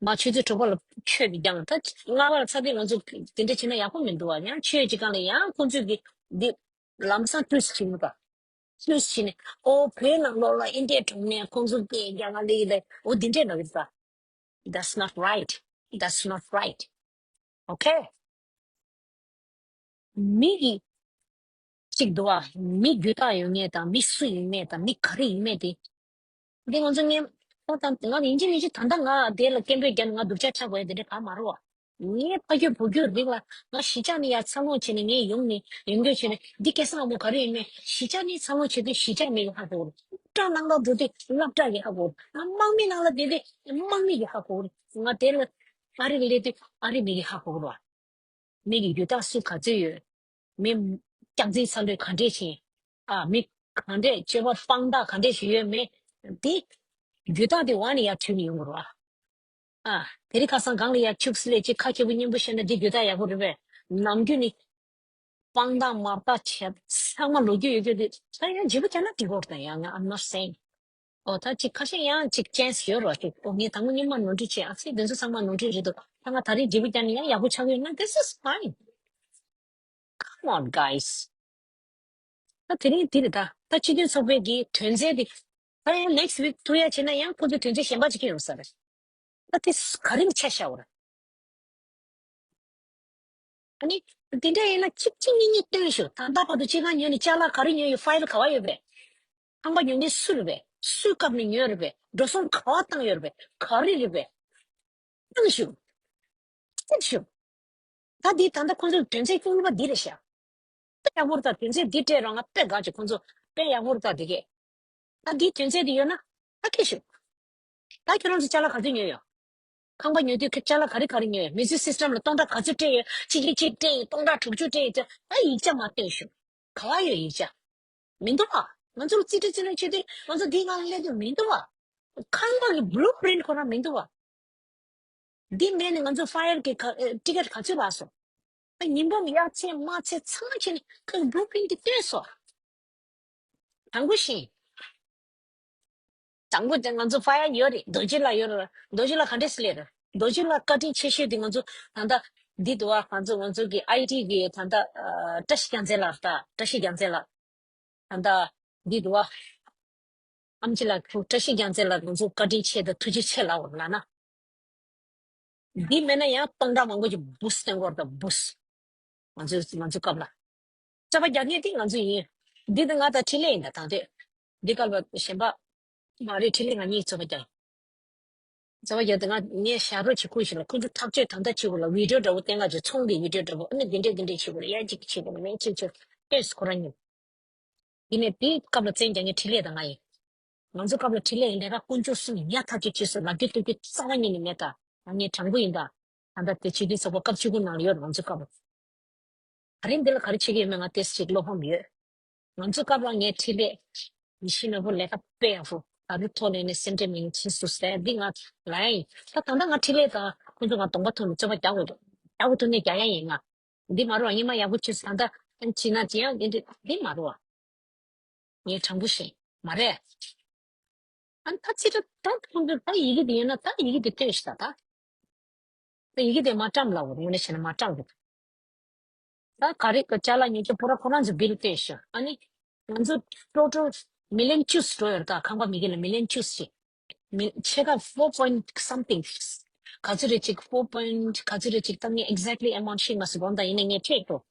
མ་ཆུ་ཚོད་དྲུག་པ་ལ་ཆོས་འདི་རྒྱང་ད་ལྔ་པ་ལ་ཚར་དུས་ང་ཚོ་དེ་འདྲ་བྱས་ན་ཡག་པོ་མི་འདུག་བ། ཡང་ཆོས་ཀྱི་སྒང་ལ་ཡང་ཁོང་ཚོས་ཀྱི་འདི་ལམ་སང་ཏུས་བྱེད་མི་དགའ། ཏུས་བྱས་ནས་ཨོ་བོད་ནང་ལོགས་ལ་ཨིན་ཌི་ཡ་གྲོང་ནས་ཁོང་ཚོ་སྐད་རྒྱག་ག་སླེབས་ཡོད་པས་ཨོ་འདི་འདྲས་ལབ་ཀྱི་འདུག That's not right. That's not right. Okay? མི་གི་གཅིག་འདུག་ཨ། མི་རྒྱུད་དག་ཡོད་མེད་དང་མི་སུ་ཡིན་མེད་དང་མི་ག་རེ་ཡིན་མེད་དེ། འདི་ང་ཚོ་ངས་ཁོང་དང་ང་ཡིན་གཅིག་མིན་གཅིག་ད་ལྟ་ང་དེ་ལ་སྐད་འབོད་རྒྱག་ནས་ང་སྡུག་ཅག་ཆགས་དགོས་ཡ་དེ་འདྲ་གང་མ་རེད་བ། ངའི་ཕ་རྒྱུད་བུ་རྒྱུད་རིགས་ལ་ང་གཞིས་ཆགས་ནས་ཡར་འཚར་ལོངས་བྱས་ནས་ངས་ཡོང་ནས་ཡོང་རྒྱུ་བྱས་ནས་འདི་སྐལ་བཟང་ལྷ་མོ་ག་རེ་ཡིན་མེད་གཞིས་ཆགས་ནས་འཚར་ལོངས་བྱེད་དུས་གཞིས་ཆགས་མི་གིས་ཧ་གོ་གི་རེད། སློབ་གྲྭ་ནང་ལ་འགྲོ་དུས་སློབ་གྲྭ་གིས་ཧ་གོ་གི་རེད། ང་དམག་མི་ནང་ལ་བསྡད་དུས་དམག་མི་གིས་ཧ་གོ་གི་རེད། ང་དེ་ལ་ཨ་རི་ལ་སླེབས་དུས་ཨ་རི་མི་གིས་ཧ་གོ་གི་རེད་བ། མི་གི་རྒྱུ་དག་སུ་ག་ཚོད་ཡོད། མི་སྐྱག་རྫུན་ཚ་ལོས་ག་འདྲས་བྱེད། ཨ་མི་ག་འདྲས་སྤྱོད་པ་དཔང་རྟགས་ག་འདྲས་ཞིག་ཡོད་མེད། འདི་རྒྱུ་དག་དེ་འོག་ནས་ཡར་འཐུས་ནས་ཡོང་དགོས་རེད་བ། ཨ་དེ་རིང་ཁ་སང་སྒང་ལ་ཡར་ཁྱུག་སི་ལས་ཅིག་ཁ་སྐྱེ་བོ་སྙན་པོ་བཤད་ན་འདི་རྒྱུ་དག་ཡག་པོ་རེད་པས། ནམ་རྒྱུན་ནི་ སྤང་དང་མར་དང་བྱས་ཚང་མ་ལོ་རྒྱུས་ཡོད་རྒྱུ་དེ་ད་ཡང་བརྗེ་པོ་བརྒྱབ་ན་འགྲིག་གོ་རེད་ད། ཡང་ང་I'm not saying ཨོ་ད་ཅིག་ཁ་ཤས་ཡང་ཅིག་chance་ཡོད་རོ་ཅིག་ཨོ་ངས་དང་པོ་སྔོན་མ་ནོར་འཁྲུལ་བྱས་ཨ་ཙི་དེ་ཚོ་ཚང་མ་ནོར་འཁྲུལ་རེད་འདུག་ད་ང་ད་རེས་བརྗེ་པོ་བརྒྱབ་ན་ཡང་ཡག་པོ་ཆགས་ཀྱི་ཡོད་ན། This is fine. Come on, guys. ད་དེ་རིང་འདི་རེད་ད། ད་སྤྱི་མཐུན་ཚོགས་པའི་གི་དོན་ཚན་འདི་ད་ཡང་next week་ཐུག་ཡ་བྱས་ན་ཡང་ཁོ་ཚོས་དོན་ཚན་གཞན་པ་ཅིག་ཁྱེར་ཡོང་ས་རེད། ད་དེ་ག་རེ་ཆ་བཞག་པ་རེད། ཨ་ནི་དེ་འདྲ་ཡིན་ན་གཅིག་གཅིག་གཉིས་གཉིས་སྟོན་ཤོག་ད་ལྟ་བར་དུ་སྤྱི་ཁང་ཉོས་ནས་ཅ་ལག་ག་རེ་ཉོས་ཡོད། ཕའིལ་ག་བ་ཡོད་པས། ཁང་པ་ཉོ་མཁན་སུ་རེད་པས། སུའི་སྐབས་ནས་ཉོས་རེད་པས། འགྲོ་སོང་ག་བ་བཏང་ཡོད་རེད་པས། ག་རེ་རེད་པས། སྟོན་ཤོག་སྟོན་ཤོག་ད་འདི་ད་ལྟ་ཁོང་ཚོའི་དོན་ཚན་བཅུ་གཉིས་པ་འདི་རེད་ཤག་དཔེ་ཡག་པོ་རེད་ད། དོན་ཚན་འདི་སྤྲད་རོགས། ང་དཔེ་དགའ་བྱུང་། ཁོང་ཚོ་དཔེ་ཡག་པོ་རེད་ད། འདི་གས་ད་འདིའི་དོན་ཚན་འདི་ཡོད་ན་ད་སྐད་ཤོད། ད་ཁྱེད་རང་ཚོ་ཅ་ལག་ག་ཚོད་ཉོས་ཡོད། ཁང་པ་ཉོ་དུས་ཁྱེད་ཅ་ལག་ག་རེ་ག་རེ་ཉོས་ཡོད། མི་ཚེ་སི་སི་ཊམ་ལ་སྟོང་ཕྲག་ག་ཚོད་སྤྲད་ཡོད། གཅིག་གིས་གཅིག་སྤྲད་ཡོད། སྟོང་ཕྲག་དྲུག་ཅུ་སྤྲད་ཡོད་ཅེས་ད་ཡིག་ཆ་མར་སྟོན་ཤོག་ག་བ་ཡོད་ཡིག་ཆ། མི་འདུག་བ། ང་ཚོར་རྩིས་སྤྲོད་རྩིས་ལེན་བྱེད་དུས་ང་ཚོ་འདིའི་ནང་སླེབས་དུས་མི་འདུག་བ། ཁང་པ་གི་blue print་ཁོ་རང་མི་འདུག་བ། འདི་མེད་ནས་ང་ཚོ་ཕའིལ་གི་ག་ཨེ་ཊི་ཀེ་ཊི་ག་ཚོད་རག་སོང་། ཨ་ཉིན་འབུམ་གཡར་ཚད་དམར་ཚད་ཚང་མ་བྱས་ནས་ཁོས་blue print་དེ་བཏོན་སོང་། དྲང་པོ་བཞིན། དྲང་པོ་དེ་ང་ཚོ་ཕའིལ་ཡོད་རེད། རྡོ་རྗེ་ལགས་ཡོད་རེད། རྡོ་རྗེ་ལགས་ག་འདྲས་སེ་སླེབས་རེད། རྡོ་རྗེ་ལགས་བཀའ་དྲིན་ཆེ་ཤོས་དེ་ང་ཚོ་ད་ལྟ་འདི་འདུག་བ། ང་ཚོ་ང་ཚོ་གི་ཨའི་ཊི་གི་ད་ལྟ་ཨ་བཀྲ་ཤིས་རྒྱལ་མཚན་ལགས་ད། བཀྲ་ཤིས་རྒྱལ་མཚན་ལགས། ད་ལྟ་འདི་འདུག་བ། ཨེམ་ཆི་ལགས་ཁོ་བཀྲ་ཤིས་རྒྱལ་མཚན་ལགས་ང་ཚོ་བཀའ་དྲིན་ཆེ་དང་ཐུགས་རྗེ་ཆེ་ལབ་དགོས་ལབ་ན། འདི་མེད་ན་ཡང་སྟོང་ཕྲག་མང་པོ་ཅིག་བུས་སྟོན་དགོས་རེད་ད་བུས། ང་ཚོའི་ང་ཚོའི་སྐབས་ལ། རྩོད་པ་རྒྱག་མཁན་དེ་ང་ཚོ་ཡིན། འདི་ད་ང་ད་འཕྲིན་ལས་ཡིན་ད་ད་དེ། འདི་སྐབས་ལ་གཞན་པ་མ་རེད། འཕྲིན་ལས་ང་གཉིས་རྩོད་པ་རྒྱག་རྩོད་པ་རྒྱག་དེ་ང་ངས་ཞབས་བྲོ་བྱེད་ཁུལ་ཞིག་ལ་ཁོ་ཚོ་ཐག་གཅོད་ད་ལྟ་བྱེད་དགོས་ལ། བི་ཌི་ཡོ་འདྲ་པོ་བསྟན་ག་བྱེད། ཚོང་གི་བི་ཌི་ཡོ་འདྲ་པོ། ཨ་ནི་འདི་འདྲས་འདི་འདྲས་བྱེད་དགོས་ལ། ཡ་གཅིག་བྱེད་དགོས་ལ། མེད་གཅིག་བྱེད། ཏོས་ཁོ་རང་ཉིད། ཡིན་ནའི་དེའི་སྐབས་ལ་བཙན་རྒྱག་མཁན་འཕྲིན་ལས་དང་ང་ཡིན། ང་ཚོ་སྐབས་ལ་འཕྲིན་ལས་ཡིན་ལས་ཀ་དཀོན་མཆོག་གསུམ་ཡ་ཐག་གཅོད་བྱེད་སྲོལ་ལབ་རྒྱུ་གཏུབ་རྒྱུ་རྩ་བ་ཉིད་ནས་མེད་ད། ང་ངས་དྲང་པོ་ཡིན་ད། ད་ལྟ་དེ་སྤྱི་འཐུས་ཚོགས་པ་སྐབས་བཅུ་དགུ་ནང་ལ་ཡོད་རེད་ང་ཚོ་སྐབས་ལ། ད་རིང་འདི་ལ་ག་རེ་བྱེད་ཀྱི་ཡོད་མེད་ང་ཏོག་ཙམ་ཅིག་བློ་ཕམ་ཡོད། ང་ཚོ་སྐབས་ལ་ངའི་འཕྲིན་ལས་ཡིད་བཞིན་ནོར་བུ་ལས་ཀ་དཔེ་ཡག་པོ་ད་རུ་ཐོག་ལས་ནས་སེམས་ཁྲལ་མེད་ངེས་ཕྱིན་སུ་ཟེར་འདི་ང་ལ་ཡིན། ད་ད་ལྟ་ང་འཕྲིན་ལས་དང་ཁོང་ཚོ་ང་གདོང་པ་ཐུག་ནས་རྩོད་པ་རྒྱག་དགོས་འདུག་རྒྱག་དགོས་ཐུག་ནས་རྒྱག་ཡ་ཡིན་ང་། འདི་མ་རུ་ཉི་མ་ཡག་པོ་བྱས་སུ་ད་ལྟ་ཕྱིན་ན་ཅི་ཡང་འདི་འདི་མ་རུ་བ། ངས་དྲང་པོ་བཤད་མ་རེད། ཨ་ད་ཚིག་ད་ད་ཁོང་ཚོ་ད་ཡི་གེ་དེ་ཡོད་ན་ད་ཡི་གེ་དེ་སྟོན་ཤིག་ད་ད། ད་ཡི་གེ་དེ་མ་བཀྲམ་ལ་འོ་དངོས་གནས་བྱས་ན་མ་བཀྲམ་དགོས། ད་ག་རེ་ག་ཅ་ལག་ཉོ་རྒྱུ་པོ་ར་ཁོ་རང་ཚོ་བིལ་སྟོན་ཤོག་ཨ་ནི་ང་ཚོ་ཊོ་ཊལ་མི་ལི་ཡོན་བཅུ་འགྲོ་ཡོད་རེད། ད་ཁང་པ་མི་གི་ལ་མི་ལི་ཡོན་བཅུ་ཞིག་མི་ཕྱེད་ཀ་four point something། ག་ཚོད་རེད་ཅིག four point ག་ཚོད་རེད་ཅིག་ད་ངས་exactly amount ཤེས་མ་སོང་། དགོངས་དག་ཡིན་ན་ངས་ཁྲིད་འགྲོ།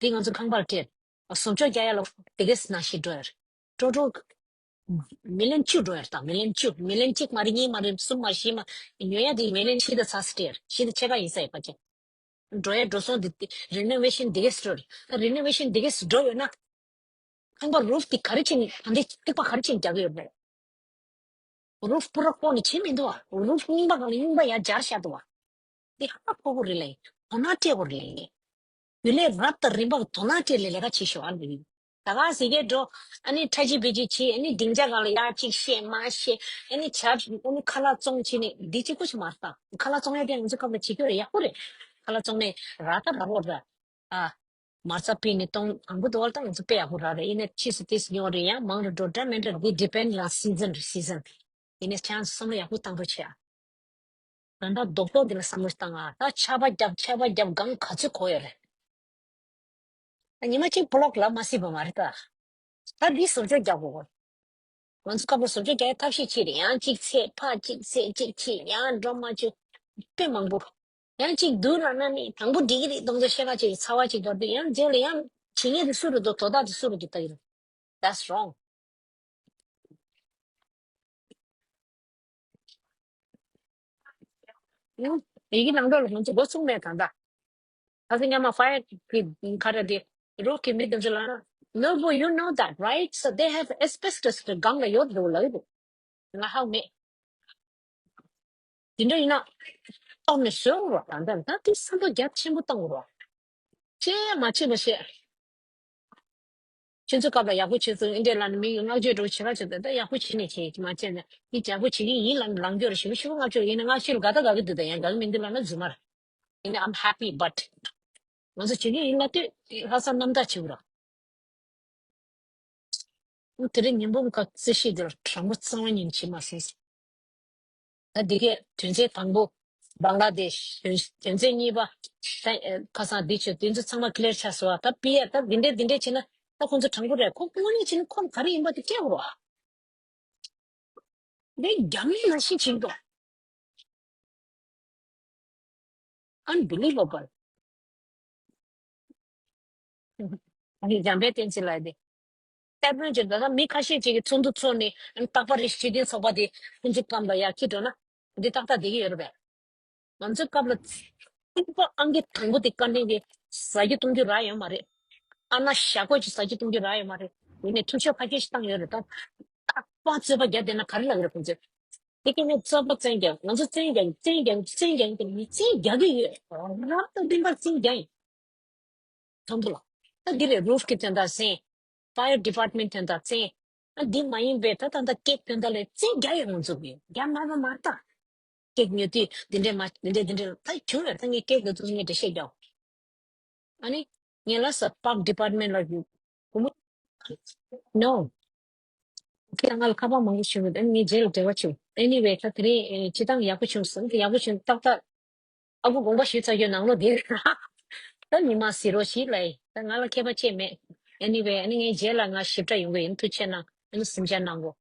དེ་ང་ཚོ་ཁང་པར་སྤྲད། བཟོ་བཅོས་རྒྱག་ཡ་ལ་དེ་གས་ནང་བཞིན་འགྲོ་ཡ་རེད། ཊོ་ཊལ་མི་ལི་ཡོན་བཅུ་འགྲོ་ཡ་རེད། ད་མི་ལི་ཡོན་བཅུ། མི་ལི་ཡོན་གཅིག་མ་རེད། གཉིས་མ་རེད། གསུམ་མ་བཞི་མ་ཉོ་ཡ་དེ་མི་ལི་ཡོན་བཞི་དང་ཚ་སི་ཊེར་བཞི་དང་ཕྱེད་ཀ་ཡིན་ས་ཡོད་པ་ཅན། འགྲོ་ཡ་འགྲོ་སོང་དེ་རི་ནོ་ཝེ་ཤན་དེ་གས་འགྲོ་རེད། ད་རི་ནོ་ཝེ་ཤན་དེ་གས་འགྲོ་ཡོད་ན། ཁང་པ་རུབ་དེ་ག་རེ་བྱས་ནས་ད་འདི་ཐིགས་པ་ག་རེ་བྱས་ནས་རྒྱག་གི་ཡོད་པ་རེད། རུབ་པུ་ར་ཕོག་ནས་བྱེད་མི་འདུག་བ། རུབ་རྙིང་པ་གང་ལ་རྙིང་པ་ཡར་སྦྱར་བཞག་འདུག་བ། འདི་ཧ་ཕོག་གི་རེད་ལེ། དོ་སྣང་སྤྲད་དགོས་རེད་ལེ། དུས་ལས་རབ་དང་རིམ་པར་དོ་སྣང་སྤྲད་ལེ་ལས་ཀ་བྱེད་ཤོག་ཨ་ལེ། ད་ག་ཟེ་གའི་འགྲོ། ཨ་ནི་ཁྲ་ཆི་བེ་ཆི་བྱེད། ཨ་ནི་སྡིངས་ཆ་སྒང་ལ་ཡར་གཅིག་བཤད་མར་བཤད། ཨ་ནི་ཇ་ཨ་ནི་ཁ་ལག་བཙོང་བྱེད་ནི་འདི་གཅིག་པོ་ཞིག་མ་རེད་ད། ཁ་ལག་བཙོང་ཡ་དེ་ང་ཚོ་སྐབས་ལ་བྱེད་རྒྱུ་རེད། ཡག་པོ་རེད། ཁ་ལག་བཙོང་ནས་རག་ད་རག་གོ་ར། ཨ། མ་རྩ་ཕུད་ནས་གཏོང་དང་པོ་དོ་བར་ད་ང་ཚོ་དཔེ་ཡག་པོ་རག་རེད། ཡིན་ནའི་ཕྱིས་སུ་ཏོག་ཙམ་ཉུང་རེད། ཡང་མང་རུ་འགྲོ་འདྲ་མིན་འདྲ་འདི་depend on season རེད། season ཡིན་ནའི་ཁྱེད་རང་ཚོ་བསམ་བློ་ཡག་པོ་གཏང་རོགས་བྱེད་ཨ། ད་ལྟ་རྡོག་རྡོག་འདི་ལ་བསམ་བློ་བཏང་ཨ། ད་ཆར་པ་བརྒྱབ་ཆར་པ་བརྒྱབ་གངས་ག་ཚོད་གོ་ཡོད་རེད། ད་ཉི་མ་གཅིག་པོ་ལོག་ལ་མ་སྲིད་པ་མ་རེད་ད། ད་འདི་བཟོ་བཅོས་རྒྱག་དགོས། ང་ཚོ་སྐབས་ལ་བཟོ་བཅོས་རྒྱག་ཡ་ཐབས་ཤེས་བྱས་རེད། ཡང་གཅིག་ཚད་ཕར་གཅིག་ཚད་གཅིག་བྱས་ཡང་འགྲོ་མ་བཅུག་དཔེ་མང་པོ། ཡང་གཅིག་བསྡུར་ལབ་ན་ནི་དང་པོ་འགྲིག་གི་རེད། གདོང་ཚོད་ཤེས་ཀ་ཅིག་ཚ་བ་ཅིག་འདོར་དུས་ཡང་རྗེས་ལ་ཡང་བྱེད་ངེས་དེ་སུ་རེད་འདུག་དོ་བདག་དེ་སུ་རེད་འདུག་ལྟ་གི་རེད། That's wrong. ཡིན་གྱི་ནང་ལོགས་ལ་ང་ཚོ་འགོ་ཚུགས་མེད་ད་ལྟ། ད་ཚོ་སྔོན་མ་ཕ་ཡར་གྱི་ཁ་ར་དེ་རོགས་ཀྱི་མི་དེ་ཚོ་ལ་ན། No, but you know that, right? So they have asbestos གི་སྒང་ལ་ཡོད་འདུག་ལབ་ཡོད་འདུག་ང་ཧ་གོ་མེད། དེ་འདྲ་ཡིན་ན་ཏོག་ནས་བཟོས་རོགས། ད་ལྟ་ད་དེ་བསམ་བློ་རྒྱ་ཆེན་པོ་བཏང་རོགས། ཅེས་མ་བྱེད་པ་བྱས། ཁྱེད་ཚོ་སྐབས་ལ་ཡག་པོ་བྱེད་ཚུལ་ཨིན་འདྲས་ལ་ནི་མི་ཡི་བསྔགས་བརྗོད་འགྲོ་བྱེད་ཁ་བྱེད་དེ་ད་ཡག་པོ་བྱེད་ནས་བྱེད་ཀྱི་མ་བྱས་ན་འདི་ཡག་པོ་བྱེད་ཀྱི་ཡིན་ལ་ནི་ལངས་རྒྱུ་རེད། ཞེ་པོ་ཞེ་པོ་བསྔགས་བརྗོད་ཡིན་ན་བསྔགས་བརྗོད་ལ་དགའ་ད་དགའ་གི་འདུག་ད་ཡང་དགའ་གི་མི་འདུག་ལ་ན་རྫུན་མ་རེད། ཡིན་ན་I'm happy, but ང་ཚོ་བྱེད་ཀྱི་ཡིན་ལབ་དུས་ལྷག་བསམ་རྣམ་དག་བྱེད་དགོས་ར། དེ་རིང་ཉིན་འབུམ་ཁ་རྩིས་བཤད་དེ་ལ་དྲང་པོ་གཙང་མ་ཉིན་བྱེད་མ་སོང་། ད་འདི་གས་དོན་ཚན་དང་པོ། བང་ལ་དེ་དོན་དོན་ཚན་གཉིས་པ། ད་ཁ་སང་འདི་བྱོས་དེ་ཚོ་ཚང་མ་ཀི་ལེར་ཆགས་སོང་བ། ད་པི་ཡ་ད་འདི་འདྲས་འདི་འདྲས་བྱས་ན་ད་ཁོང་ཚོ་དྲང་པོ་རེད། ཁོ་དངོས་གནས་བྱས་ན་ཁོ་ག་རེ་ཡིན་པ་དེ་སྐྱེ་འོ། དེ་རྒྱ་མིའི་ནང་བཞིན་བྱེད་འདུག Unbelievable. ཨ་ནི་འཇམ་དཔལ་བསྟན་འཛིན་ལགས་དེ། གཏེར་སྟོན་གྱི་ད་ལྟ་མི་ཁ་ཤས་ཅིག་གིས་ཚོགས་འདུ་ཚོགས་ནས་ཨ་ནི་རྟག་པར་རེ་སྤྱི་མཐུན་ཚོགས་པ་དེ་ཁོང་ཚོ་སྐམ་ལ་ཡར་འཁྱེར་འགྲོ་ན་འདི་ཏག་ཏག་བསྡད་ཀྱི་ཡོད་རེད་པས། ང་ཚོའི་སྐབས་ལ་ཚིག་པ་ཨང་ཀི་དང་པོ་དེ་བཀའ་དྲིན་གྱིས་ཟ་རྒྱུ་བཏུང་རྒྱུ་རག་ཡོད་མ་རེད། ཨ་ན་ཞག་གོས་ཅིག་ཟ་རྒྱུ་བཏུང་རྒྱུ་རག་ཡོད་མ་རེད། ཡིན་ནའི་ཐུགས་ཆོས་ཕ་སྐད་ཞིག་བཏང་ཡོད་རེད་ད། རྟག་པར་རྩོད་པ་རྒྱག་བསྡད་ན་ག་རེ་ལབ་ཡོད་རེད་ཁོང་ཚོས། དེ་སྐད་ནས་རྩོད་པ་བཙན་རྒྱག་ང་ཚོ་བཙན་རྒྱག་བཙན་རྒྱག་བཙན་རྒྱག་གི་མི་བཙན་རྒྱག་གི་ཡོད། རབ་དང་བདེན་པར་བཙན་རྒྱག་ཡིན། དང་པོ་ལ། ད་འདི་རེད། རུབ་ཀྱི་དོན་དག་བཙན། Fire Department དོན་དག་བཙན། ཨ་འདི་མ་ཡིན་པའི་ད་ད་ད་ཀེག་དོན་དག་ལ་བཙན་རྒྱག་ཡོད་ང་ཚོ་གི་རྒྱ་མ་མ་མ་ད། ཀེག་ཉོ་དུས་འདི་འདྲས་མ་འདི་འདྲས་འདི་འདྲས་ད་བྱུང་ཡོད། ད་ངས་ཀེག་དེ་ཚོ་ངས་འགྲེལ་བཤད་རྒྱག་ཨ་ནི། ངས་ལ་ས་པག་ཌི་པཱར་ཊི་མེན་ཊི་ལ་བུ་མོ། No. ཁྱེད་ང་ལ་ཁ་པར་མང་པོ་བྱུང་ཡོད། ཨ་ནི་ངས་རྗེས་ལ་འབྲེལ་བ་བྱུང་། Anyway ད་དེ་རིང་ཨེ་སྤྱི་བཏང་ཡག་པོ་བྱུང་སོང་། ཡག་པོ་བྱུང་ཏག་ཏག་ཨ་ཁུ་དགོངས་པ་ཞུས་ཚར་རྒྱུ་ནང་ལོགས་དེ་རེད། ད་ཉི་མ་ཟེར་རོགས་ཞིག་ལ་ད་ང་ལ་ཁྱད་པར་ཅི་མེད། Anyway ཨ་ནི་ངས་རྗེས་ལ་ང་ཞིབ་ཕྲ་ཡོང་གི་ཡིན། ཐུགས་རྗེ་གནང་། ཨ་ནི་གཟིམ་འཇག་གནང་གོ།